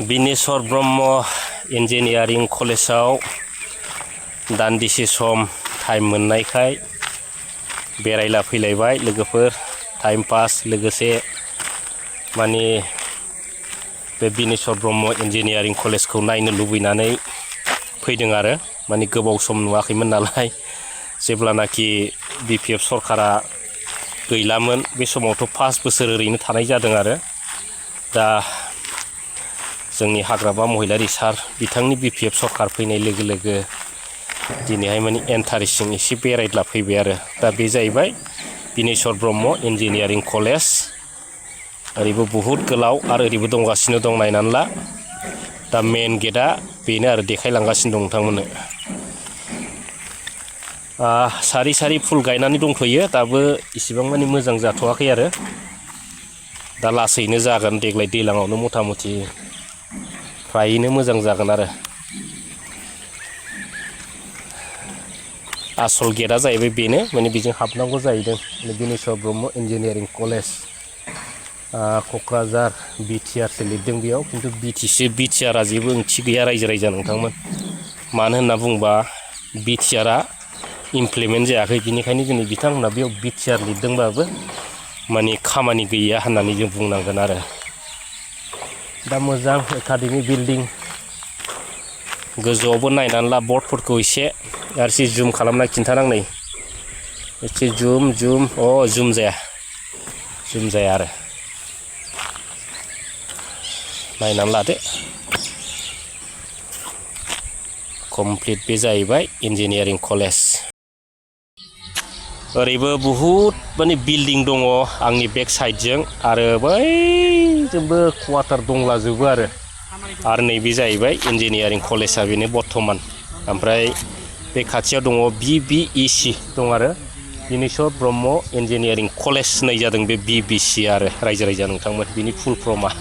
Bineshwar Brahma engineering कलेजाव दान्दिसे some time मोननायखाय बेरायला फैलायबाय लोगोफोर टाइम पास लोगोसे माने बे बिनेश्वर ब्रह्म इन्जिनियारिं कलेजखौ नायनो लुबैनानै फैदों आरो माने गोबाव सम नुवाखैमोन नालाय जेब्लानाखि BPF सरकारा गैलामोन बे समावथ' 5 बोसोर ओरैनो थानाय जादों आरो दा जोंनि हाग्रामा महिलारी सार बिथांनि BPF सरकार फैनाय लोगो लोगो दिनैहाय माने एन्टारेस्टिं एसे बेरायला फैबाय आरो दा बे जाहैबाय बिनेश्वर ब्रह्म इन्जिनियारिं कलेज ओरैबो बहुत गोलाव आरो ओरैबो दंगासिनो दं नायनानै ला दा मेन गेटआ बेनो आरो देखायलांगासिनो दं नोंथांमोननो सारि सारि फुल गायनानै दंथ'यो दाबो इसिबां माने मोजां जाथ'वाखै आरो दा लासैनो जागोन देग्लाय दैलाङावनो मथा मथि फ्रायैनो मोजां जागोन आरो आसल गेटआ जाहैबाय बेनो माने बेजों हाबनांगौ जाहैदों Bineshwar Brahma engineering college Kokrajhar BTR सो लिरदों बेयाव खिन्थु BTR आ जेबो ओंथि गैया रायजो राजा नोंथांमोन मानो होनना बुंबा BTR आ इमप्लिमेन्ट जायाखै बिनिखायनो जोंनि बिथांमोना बेयाव BTR लिरदोंबाबो माने खामानि गैया होननानै जों बुंनांगोन आरो दा मोजां एकाडेमि बिल्डिं गोजौआवबो नायनानै ला बर्डफोरखौ एसे आरो जुम खालामना खिन्थानांनै एसे जुम जुम जाया आरो नायनानै लादो कमप्लिट बे जाहैबाय इन्जिनियारिं कलेज ओरैबो बहुत माने बिल्डिं दङ आंनि बेक साइडजों आरो बैजोंबो क्वार्टार दंलाजोबो आरो नैबे जाहैबाय इन्जिनियारिं कलेजआ बेनो बर्थमान ओमफ्राय बे खाथियाव दङ BBEC दं आरो बिनेश्वर ब्रह्म इन्जिनियारिं कलेज होननाय जादों बे BBC आरो रायजो राजा नोंथांमोन बिनि फुल फर्मआ